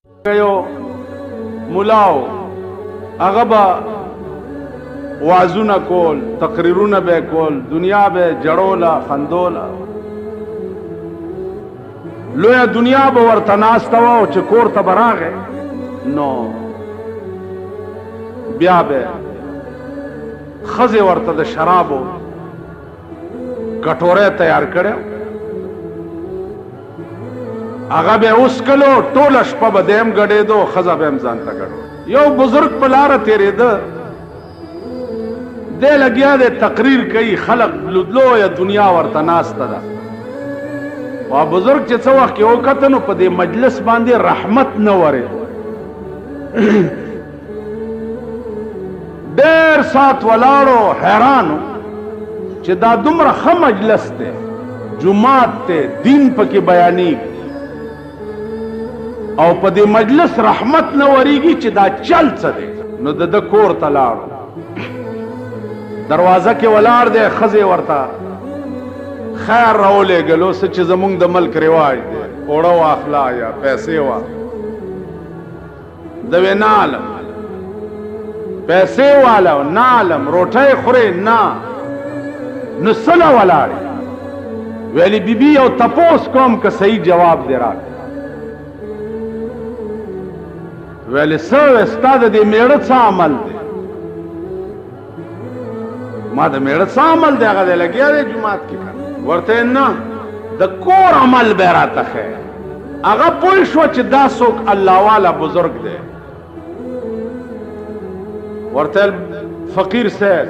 یو ملاو هغه به وعظونه کول، تقریرونه به کول، دنیا به جړوله خندوله، لویه دنیا به ورته ناسته وه او چې کور ته به راغی نو بیا به ښځې ورته د شرابو کټوری تیار کړی، هغه به وڅکلو، ټوله شپه به دی هم ګډېدو، ښځه به هم ځان ته ګډوله. یو بزرګ په لاره تېرېده، دی لګیا دی تقریر کوي، خلق لویه دنیا ورته ناسته ده. او بزرګ چې څه وخت کې وکته نو په دې مجلس باندې رحمت نه ورېدو. ډېر ساعت ولاړو، حیرانو چې دا دومره ښه مجلس دی، جومات دی، دین پکې بیانېږي او په دې مجلس رحمت نه ورېږي چې دا چل څه دی. نو د ده کور ته لاړو، دروازه کې ولاړ دی، ښځې ورته خیر راولېږلو، څه چې زمونږ د ملک رواج دی، اوړه واخله یا پیسې واخله. ده وې نه علم، پیسې واله نه علم، روټۍ خورې نه، نو څه له ولاړې؟ ویلې بیبي یو تپوس کوم که صحیح جواب دې راکړ. ویلې څه؟ وې ستا د دې مېړه څه عمل دی؟ ما د مېړه څه عمل دی؟ هغه دی لګیا دی جومات کې که نه. ورته یې نه، د کور عمل به راته ښیې. هغه پوه شو چې دا څوک الله والا بزرګ دی. ورته فقیر صاحب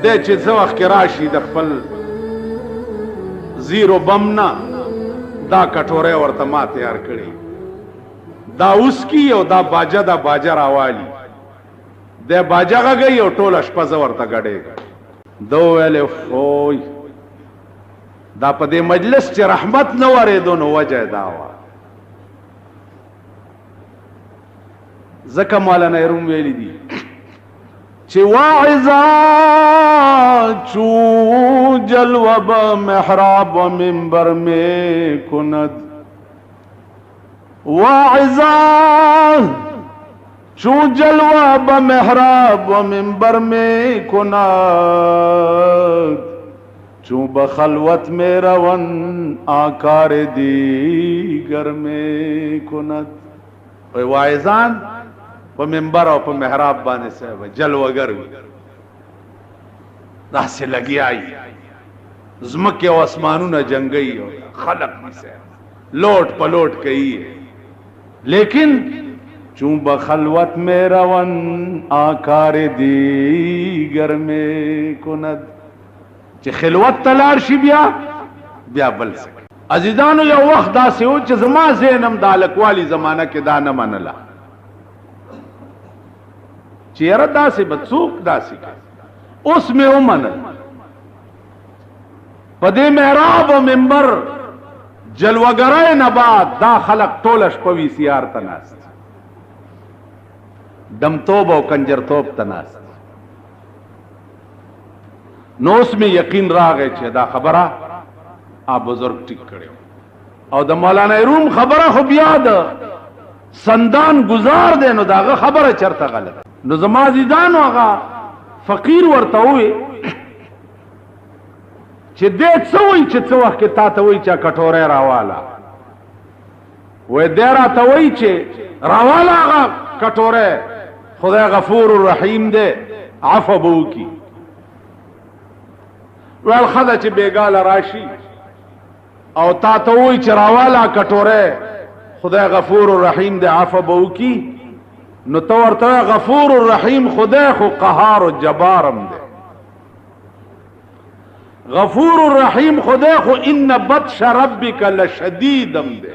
دی چې څه وخت کې راشي د خپل زیرو بم نه دا کټوری ورته ما تیار کړی، دا وسکي او دا باجه، دا باجه راوالي، دی باجه غږوي او ټوله شپه زه ورته ګډېږم. ده وویل فوی دا په دې مجلس چې رحمت نه ورېدو نو وجه یې دا وه. ځکه مولانا روم ویلي دي چې واعظا چو جلوه به محراب و منبر می کند، واعظا چو جلوه به محراب و منبر می کند، چو بخلوت می رون آکار دیگر می کند. وای واعظان په منبر او په محراب باندې صاحب جلوګر وي، داسې لګیا وي، ځمکې او اسمانونه جنګوي او خلق دي صاحب لوټ پلوټ کوي، لیکن چون بخلوت میں رون آکار دیگر میں کند، چې خلوت ته لاړ شي بیا بیا بل څه. عزیزانو یو وخت داسې و چې زما ذهن هم د هلکوالي زمانه کې دا نه منله چې یاره داسې به څوک داسې کوي. اوس مې ومنل، په دې محراب او منبر جلوګرۍ نه بعد دا خلق ټوله شپه وي سي آر ته ناست، دمتوب او کنجرتوب ته ناست. نو اوس مې یقین راغی چې دا خبره آ بزرګ ټیک کړی او د مولانا روم خبره خو بیا د سندان گزار دی، نو د هغه خبره چرته غلط. نو زما عزیزانو هغه فقیر ورته ووی چې دی څه وایي چې څه وخت کې تا ته وایي چې کټوری راواله، وایي دی راته وایي چې راواله هغه کټوری، خدای غفور الرحیم دی عفو به وکړي. ویل ښه ده چې بېګاله راشي او تا ته ووایي چې راواله کټوری، خدای غفور الرحیم دی عفو به وکړي، نو ته ورته وایې غفور الرحیم خدای خو قهار و جبار هم دی، غفور الرحیم خدای خو ان بطش ربک لشدید هم دی.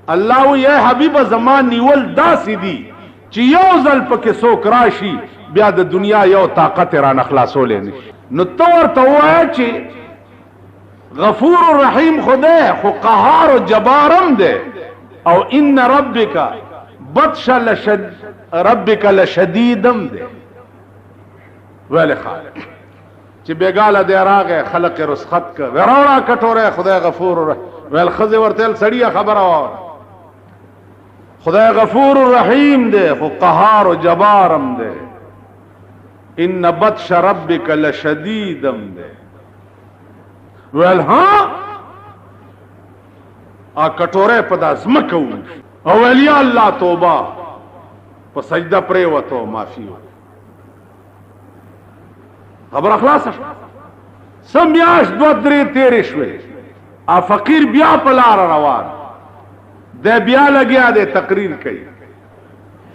الله وایي ای حبیبه زما نیول داسې دي چې یو ځل پکې څوک راشي بیا د دنیا یو طاقت یې رانه خلاصولی نه شي. نو ته ورته ووایه چې غفور الرحیم خدای خو قهار و جبار هم دی، او ان ربک بطش ربک لشدید هم دی. ویلې خالق چې بېګاله دی راغی خلق یې رخصت کړ، راوړه کټوری، خدای غفور ویل ښځې ورته ویل سړیه خبره واوره، خدای غفور الرحیم دی خو قهار و جبارم دی، ان بطش ربک لشدیدم دی. ویل ها آ کټوره په دا ځمکه وویشت او ویل یا الله توبه، په سجده پرېوته معافي وکړه. خبره خلاصه شوه. څه میاشت دوه درې تېرې شوې، آ فقیر بیا په لاره روان دی، بیا لګیا دی تقریر کوي.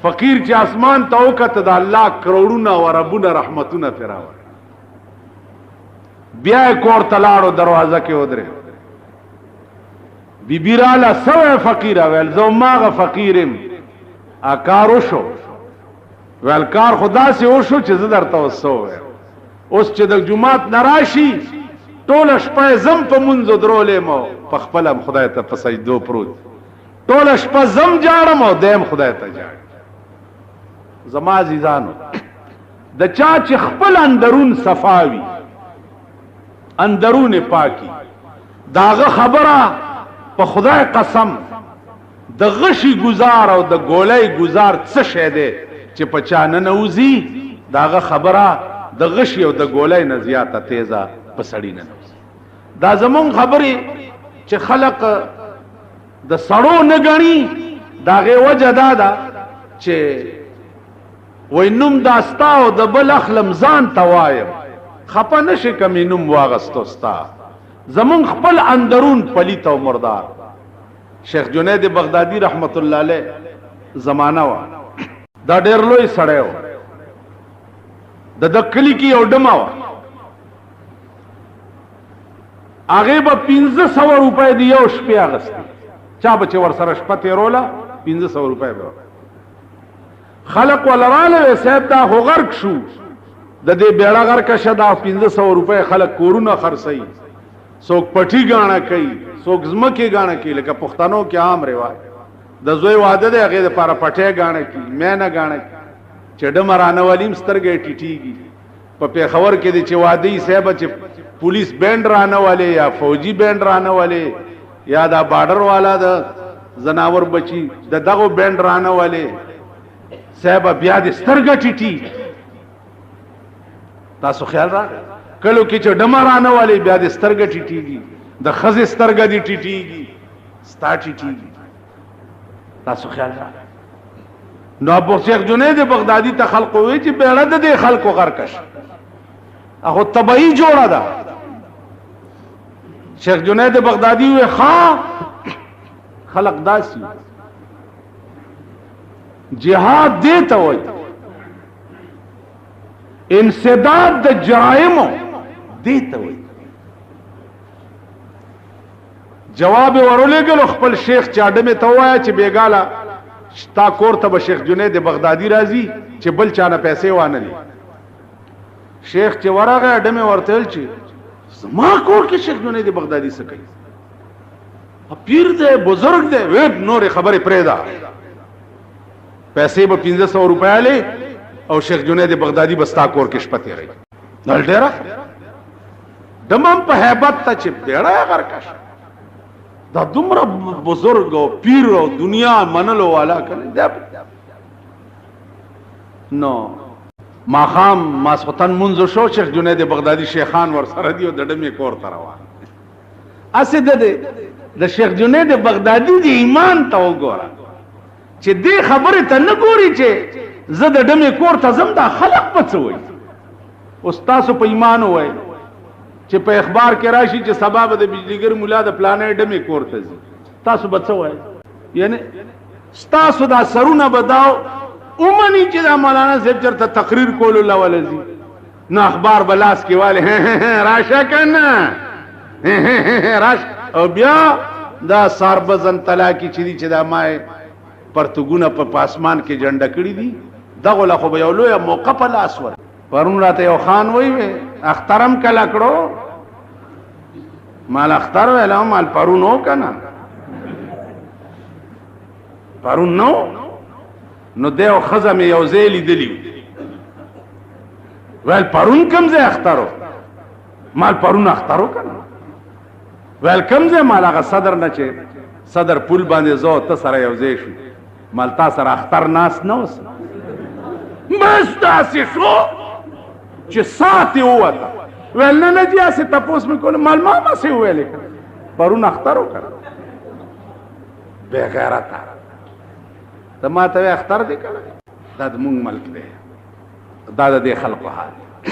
فقیر چې اسمان ته وکته د الله کروڑونه او اربونه رحمتونه پرې راوړل. بیا یې کور ته لاړو، دروازه کې ودرېد. بیبي راله، څه وایې فقیره؟ ویل زه هماغه فقیر یم، آ کار وشو. ویل کار خو داسې وشو چې زه درته اوس څه ووایم. اوس چې د جومات نه راشي ټوله شپه یې زم په مونځ ودرولی یم او په خپله هم خدای ته په سجدو پروت، ټوله شپه زم جاړم او دی هم خدای ته جاړي. زما عزیزانو، د چا چې خپل اندرون صفا وي، اندرون پاکي، د هغه خبره په خدای قسم د غشي ګزار او د ګولۍ ګزار څه شی دی چې په چا ننوځي، د هغه خبره د غشي او د ګولۍ نه زیاته تیزه په سړي ننوځي. دا زمونږ خبرې چې خلق د سړو نه ګڼي، د هغې وجه دا ده چې وایي نوم دا ستا او د بل اخلم ځان ته وایم، خپه نه شې که مې نوم واغستو ستا. زمونږ خپل اندرون پلیت او مردار. شیخ جنید بغدادي رحمت الله علیه زمانه وه، دا ډېر لوی سړی و، د ده کلي کې یو ډمه وه، هغې به 500 روپۍ د یو شپې اخیستې، چا به چې ورسره شپه تېروله 500 روپۍ به. خلق وله راله وی صاحب دا خو غرق شو، د دې بیړه غرقه شه، دا 500 روپۍ خلک کورونه خرڅوي، څوک پټي ګاڼه کوي، څوک ځمکې ګاڼه کوي، لکه پښتنو کې عام رواج د زوی واده دی هغې دپاره پټی ګاڼه کوي، مینه ګاڼه کوي، چې ډمه رانه ولي هم سترګه یې ټیټېږي. په پېښور کې دی چې واده یي صاحبه چې پولیس بینډ رانه ولې یا فوجي بینډ رانه ولې یا دا بارډر والا د ځناور بچي د دغو بینډ رانه ولې صاحبه بیا دې سترګه ټیټېږي. تاسو خیال راغی؟ کلو کې چې ډمه رانه ولې بیا دې سترګه ټیټېږي، د ښځې سترګه دې ټیټېږي، ستا ټیټېږي. تاسو خیال راغی؟ نو ابو شیخ جنید بغدادي ته خلقو وی چې بیړه د دې خلکو غرقه شي، هغه طبیعي جوړه ده. شیخ جنید بغدادي وی ښه خلق داسي جهاد دې ته وایي، انسداد د جرایمو دې ته وایي. جواب یې ورولېږلو خپل شیخ چاډمې ته ووایه چې بېګاله ستا کور ته به شیخ جنید بغدادي راځي چې بل چا نه پیسې وانه لي. شیخ چې ورغی ډمې ورته ویل چې زما کور کې شیخ جنید بغدادي څه کوي؟ پیر دی، بزرګ دی. ویب نورې خبرې پرېږده، پیسې به 500 روپۍ لې او شیخ جنید بغدادي به ستا کور کې شپه تېروي. نو ډېره دمم په هیبت ته چې بېړه یې غرقه شوه. دا دومره بزرګ او پیر او دنیا منلو والا کنه. نو ماښام ماسخوتن مونځ وشو، شیخ جنید بغدادي شیخان ورسره دي او د ډمې کور ته روان. هسې د شیخ جنید بغدادي د ایمان ته وګوره چې دې خبرې ته نه ګوري چې زه د ډمې کور ته ځم دا خلق به څه وایي. اوس تاسو په ایمان ووایئ چې په اخبار کې راشي چې سبا به د بجلیګر مولا د پلانې ډمې کور ته ځي، تاسو به څه وایئ؟ یعنی ستاسو دا سرونه به دا ومني چې دا مولانا صاحب چېرته تقریر کولو له وله ځي، نو اخبار به لاس کې والي راشه که نه راشه. او بیا دا ساربزن طلاقي چې دي چې دا ما یې پرتګونه په پاسمان کې جنډه کړي دي، دغو له خو به یو لویه موقع په لاس ور. پرون راته یو خان وایي وی اختر هم کله کړو، مال اختر ویل مال پرون و که نه پرون نو. نو دی او ښځه مې یو ځای لیدلي ویل پرون کوم ځای اختر و؟ مال پرون اختر و که نه؟ ویل کوم ځای؟ مال هغه صدر نه چې صدر پول باندې زه او ته سره یو ځای شو. مالتا سره اختر ناس نه اوس. بس داسې شو چې سات یې ووته. ویل نه نه جي هسې تپوس مې کولو. مال ما هم هسې وویلې که پرون اختر وکړه. بېغیرته ته ما ته وایې اختر دې کړی. دا د مونږ ملک دی، دا د دې خلکو حال دی،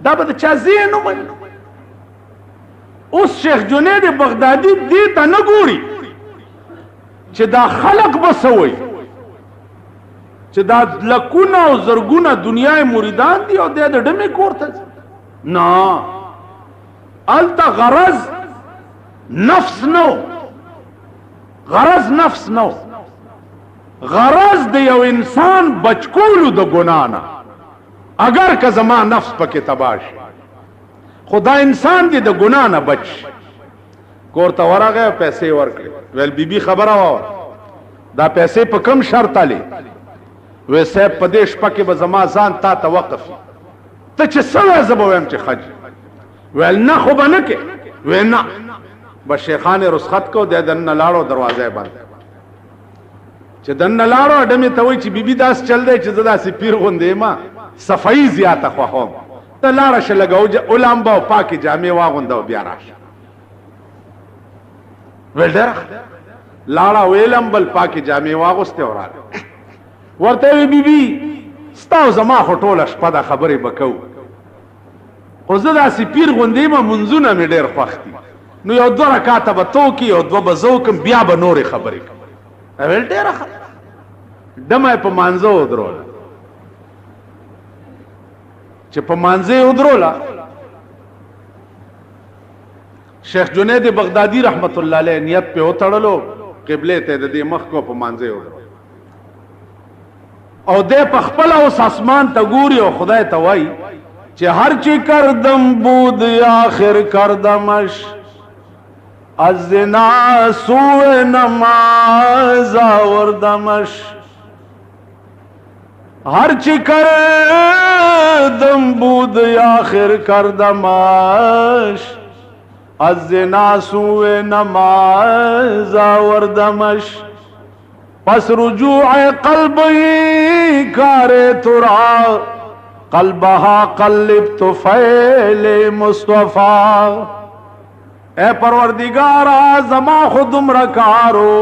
دا به د چا ذهن ومني. اوس شیخ جنید بغدادي دې ته نه ګوري چې دا خلق به څه وایي، چې دا لکونه او زرګونه دنیا مریدان دي او دی د ډمې کور ته ځي. نه، هلته غرض نفس نه، غرض نفس نه، غرض د یو انسان بچ کولو د ګناه نه، اگر که زما نفس پکې تباه شي، خو دا انسان دی د ګناه نه بچ. کور ته ورغی، پیسې ورکړې. ویل بیبي خبره واوره، دا پیسې په کم شرط الې؟ وی صاحب په دې شپه کې به زما ځان تا ته وقف، ته چې څه وایې زه به وایم چې ښه جي. ویل نه خو به نه کې. وی نه. بس شیخان یې رخصت کړو، دی دننه لاړو، دروازه یې بنده. چې دننه لاړو ډمې ته وایي چې بیبي داسې چل دی چې زه داسې پیر غوندې یم، صفایي زیاته خوښوم، ته لاړه شه لږه ولامبه او پاکې جامې واغونده او بیا راشه. ویل ډېره ښه. لاړه ویلمبل، پاکې جامې واغوستې او راغله. ورته وی بیبي ستا او زما خو ټوله شپه ده خبرې به کوو، خو زه داسې پیر غوندې یم، مونځونه مې ډېر خوښ دي، نو یو دوه رکاته به ته وکړې، یو دوه به زه وکړم، بیا به نورې خبرې کوم. ویل ډېره ښه. ډمه یې په مانځه ودروله. چې په مانځه یې ودروله، شیخ جنید بغدادي رحمت الله علیه نیت پې وتړلو، قبلې ته یې د دې مخ کو په مانځه یې ودرولو. او دی په خپله اوس اسمان ته ګوري او خدای ته وایي چې هر چې کردم بود آخر کردمش، از زنا سوء نماز آوردمش. هر چې کردم بود آخر کردمش، از زنا سوء نماز آوردمش. پس رجوع قلبی کار ترا، قلبها قلب طفیل مصطفی. اے پروردگارا زما خو دومره کارو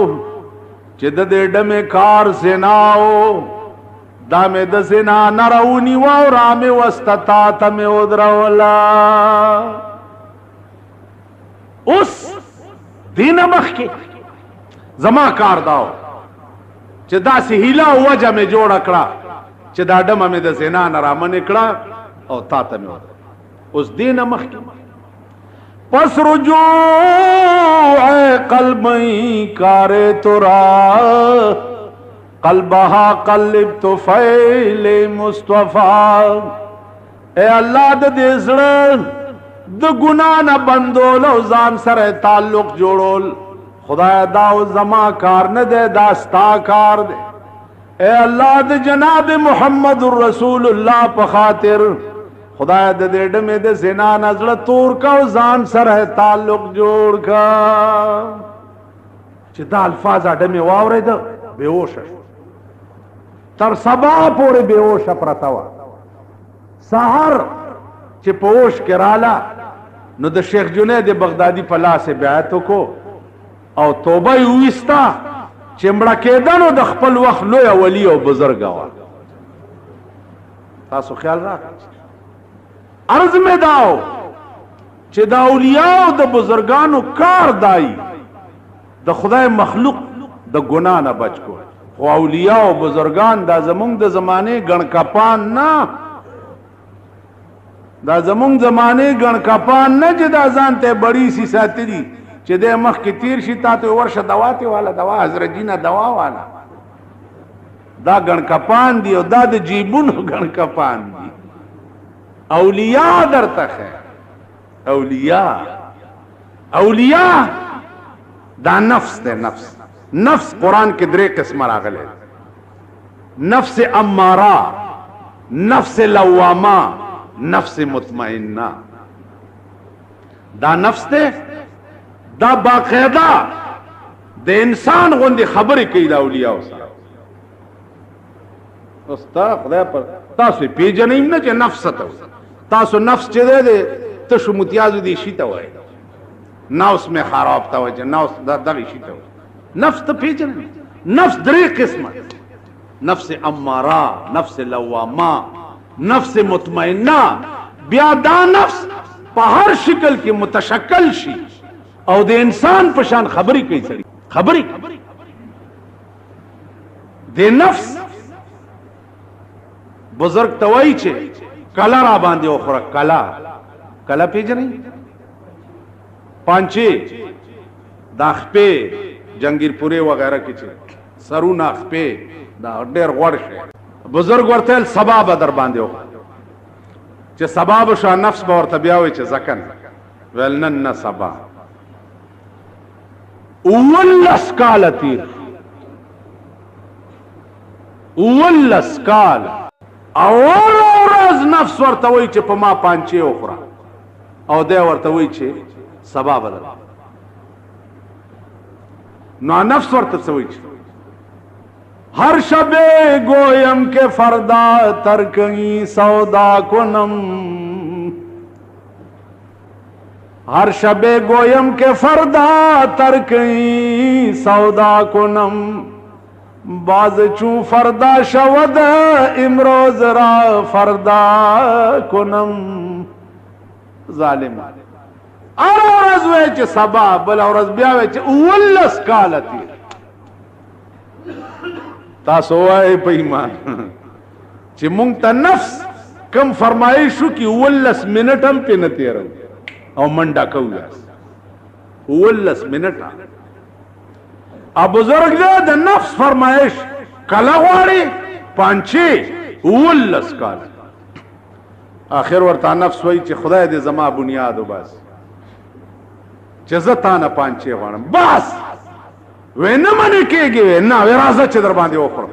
چې د دې ډمې کار زناو، دا مې د زنا نه راونیوه او را مې وسته، تا ته مې ودروله. اوس دې نه مخکې زما کار داو چې داسې هیله او وجه مې جوړه کړه چې دا ډمه مې د زنا نه رامنې کړه او تا ته مې ودروله. اوس دې نه مخکې پس رجوع قلبی کار ترا، قلبها قلب طفیل مصطفی. اے الله د دې زړه د ګنا نه بندول او ځان سره تعلق جوړول، خدای دا زما کار نه دی، دا ستا کار دی. اے الله د جناب محمد رسول الله په خاطر خدای د دې ډمې د زنا نه زړه تور کا او ځان سره تعلق جوړ کا. چې دا الفاظ ډمې واورېده بېهوشه شو، تر سبا پورې بېهوشه پرته وه. سهار چې په هوش کې راله نو د شیخ جنید بغدادي په لاس یې بیعت وکړو او توبه یې وویسته چې مړه کېده نو د خپل وخت لویه ولي او بزرګه وه. تاسو خیال راکړئ، عرض مې داو چې د اولیاو د بزرګانو کار دای د خدای مخلوق د ګناه نه بچ کو، خو اولیاء او بزرګان دا زمونږ د زمانې ګڼکپان نه، دا زمونږ زمانې ګڼکپان نه چې دا ځان ته بړی سي ساتلي چې دی مخکې تیر شي تا ته ورشه دوا ته والا دوا، حضرت جي نه دوا والا. دا ګڼکپان دي او دا د جیبونو ګڼکپان دي. اولیاء درته خیر، اولیاء اولیاء دا نفس دی. نفس نفس قرآن کې درې قسمه راغلی، نفس اماره، نفس لوامه، نفس مطمئنه. دا نفس دی، دا باقاعده د انسان غوندې خبرې کوي د اولیاء سره. اوس تا خدای پر تاسو پیژنئ نه چې نفس ته وایي. تاسو نفس چې دی دی تشو متیازو دی شي ته وایي، نفس مې خراب ته وایي، چې نفس دغه شي ته وایي. نفس ته پیژنئ. نفس درې قسمه، نفس اماره، نفس لوامه، نفس مطمئنه. بیا دا نفس په هر شکل کې متشکل شي او د انسان په شان خبرې کوي، سړي خبرې کوي. د نفس بزرگ ته وایي چې کله را باندې وخوره. کله کله پیژنئ؟ پانچې دا خپې جنګیرپورې وغیره کې چې سرونه خپې دا ډېر غوړ شی. بزرگ ورته ویل سبا به در باندې وخوره. چې سبا به شو نفس به ورته بیا وایي چې ځکه نه. ویل نن نه سبا. 17 کاله تېر، 17 کاله. اول ورځ نفس ورته وایي چې په ما پانچې وخوره، او دی ورته وایي چې سبا به در. نو نفس ورته څه وایي؟ هر شب گویم که فردا ترکی سودا کنم، هر شب گویم که فردا ترکی سودا کنم، باز چون فردا شود امروز را فردا کنم. ظالم هر ورځ وایي چې سبا، بله ورځ بیا وایي چې 17 کاله تېر. تاسو وایئ په ایمان چې مونږ ته نفس کم فرمایش وکړي 17 منټه هم پرې نه تېروو او منډه کوو. یاست 17 منټه. بزرگ دی د نفس فرمایش کله غواړي؟ پانچې 17 کاله. آخر ورته نفس وایي چې خدای دې زما بنیاد وباسي چې زه تا نه پانچې غواړم. بس وی نه منې کېږي، وی نه، وی راځه چې در باندې وخورم.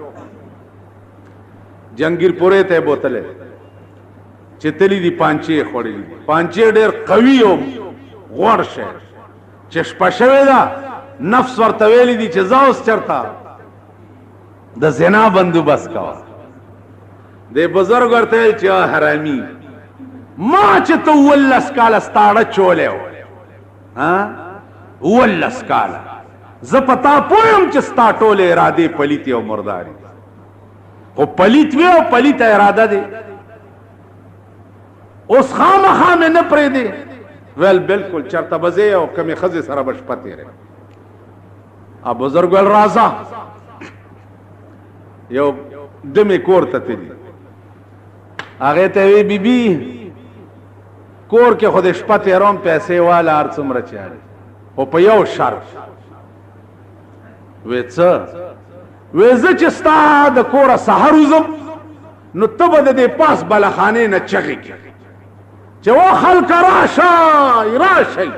جنګیرپورې ته یې بوتلی چې تلي دي پانچې یې خوړلي دي. پانچې ډېر قوي او غوړ شی چې شپه شوې ده. نفس ورته ویلي دي چې ځه اوس چېرته د زنا بندوبست کوه. دی بزرګ ورته ویل چې حرامي، ما چې ته 17 کاله ستاړه چولی و، 17 کاله زه په تا پوه یم چې ستا ټولې ارادې پلیتې او مردارې دي، خو پلیت وې او پلیته اراده دی، اوس خامخا مې نه پرېږدې. ویل بالکل چېرته به ځې او کومې ښځې سره به شپه تېروې. بزرګ ویل راځه. یو دمې کور ته تلي، هغې ته وی بیبي کور کې خو د شپه تېروم، پیسې واله هر څومره چې اړي، خو په یو شرط. وی څه؟ وی زه چې ستا د کوره سهار وځم نو ته به د دې پاس بالاخانې نه چغې کړې چې و خلکه راشئ راشئ،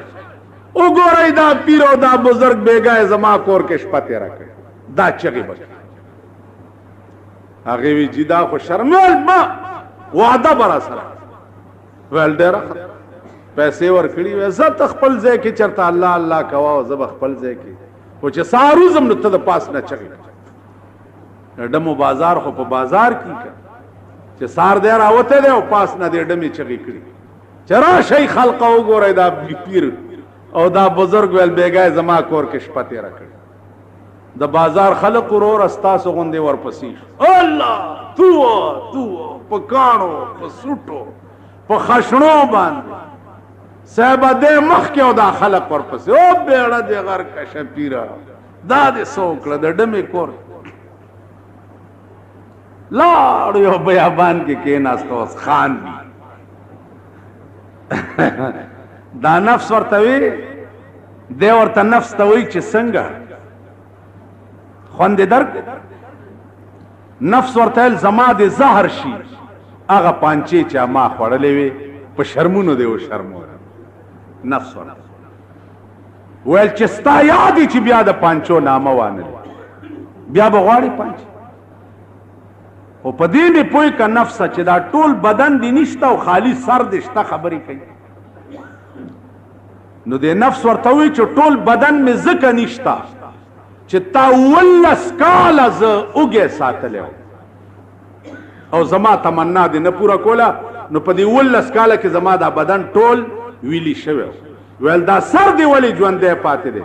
وګورئ دا پیر او دا بزرګ بېګا یې زما کور کې شپه تېره کړې. دا چغې به کړې. هغې وی جي دا خو شرم. ویل ما وعده به راسره. ویل ډېره ښه، پیسې ورکړي. ویل زه ته خپل ځای کې چېرته الله الله کوه او زه به خپل ځای کې، خو چې سهار وځم نو ته د پاس نه چغې کړې. ډمو بازار خو په بازار کې که چې سهار دی راوتی دی او پاس نه دی ډمې چغې کړي چې راشئ خلقه وګورئ دا پیر او دا بزرګ. ویل بېګا یې زما کور کې شپه تېره کړې. د بازار خلق وروره ستاسو غوندې ورپسې شو. الله تو تو په کاڼو په سوټو په خشنو باندې صاحبه دی مخکې او دا خلق ورپسې. او بېړه دې غرقه شه پیره، دا دې څه وکړه د ډمې کور. لاړ یو بیابان کې کېناست، اوس خان دی. دا نفس ورته وی، دی ورته نفس ته وایي چې څنګه خوند دې درک. نفس ورته ویل زما دې زهر شي هغه پانچې چې ما خوړلې وې په شرمونو دې وشرمولم. نفس ورته ویل چې ستا یاد چې بیا د پانچو نامه وانه لې، بیا به غواړې پانچې. خو په دې مې پوه که نفسه چې دا ټول بدن دې نشته او خالي سر دې شته خبرې کوي. نو دې نفس ورته وایي چې ټول بدن مې ځکه نشته چې تا 17 کاله زه اوږی ساتلی وم. او زما تمنا دې نه پوره کوله. نو په دې 19 کاله کې زما دا بدن ټول ویلی شوی. ویل دا سر دې ولې ژوندی پاتې دی؟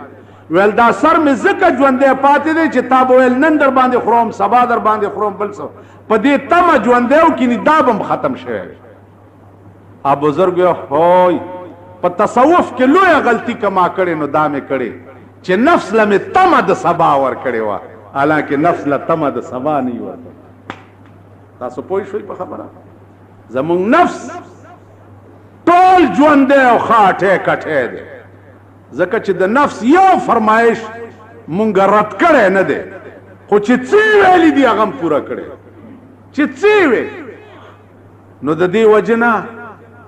ویل دا سر مې ځکه ژوندی پاتې دی چې تا به ویل نن در باندې خورم، سبا در باندې خورم، بل څه په دې تمه ژوندی و کینې دا به هم ختم شوی وي. بزرګ هوی په تصوف کې لویه غلطي که ما کړې نو دا مې کړې چې نفس له مې تمه د سبا ورکړې وه، حالانکه نفس له تمه د سبا نه ورکړې. تاسو پوه شوئ په خبره؟ زمونږ نفس ټول ژوندی او ښه اټی کټی دی، ځکه چې د نفس یو فرمایش مونږ رد کړی نه دی، خو چې څه ویلي دي هغه هم پوره کړی، چې څه ویلي. نو د دې وجې نه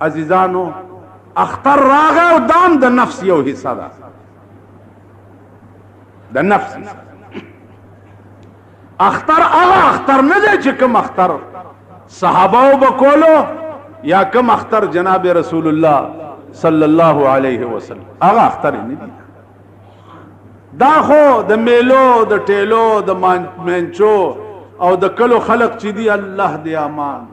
عزیزانو اختر راغی او دا هم د نفس یو حصه ده، د نفس حصه. اختر هغه اختر نه دی چې کوم اختر صحابه به کولو یا کوم اختر جناب رسول الله صلی الله علیه وسلم، هغه اختر نه دی. دا خو د میلو، د ټیلو، د منچو او د کلو خلق چې دی، الله دې امان،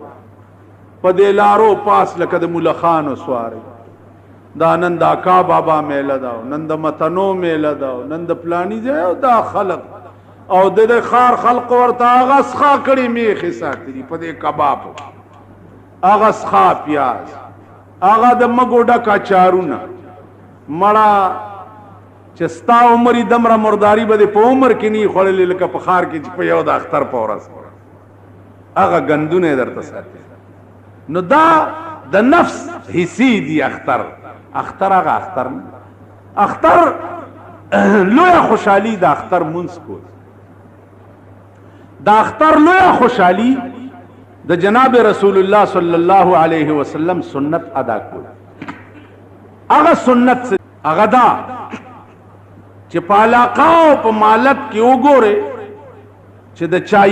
په دې لارو پاس لکه د ملخانو سواري. دا نن د اکا بابا میله ده، نن د متنو میله ده، نن د پلانی ځای، او دا خلق او د دې ښار خلق ورته هغه سخا کړي میخې ساتلي په دې کبابو، هغه سخا پیاز، هغه د مګو ډک اچارونه. مړه چې ستا عمر یې دمره مرداري به دې په عمر کې نه خوړلې لکه په ښار کې چې په یو د اختر په ورځ هغه ګندونه یې درته ساتي. نو دا د نفس حصې دي. اختر اختر هغه اختر نه، اختر لویه خوشحالي د اختر مونځ کول، د اختر لویه خوشحالي د جناب رسول الله صلی الله علیه وسلم سنت ادا کول. هغه سنت هغه دا چې په علاقه او په مالت کې وګوره چې د چا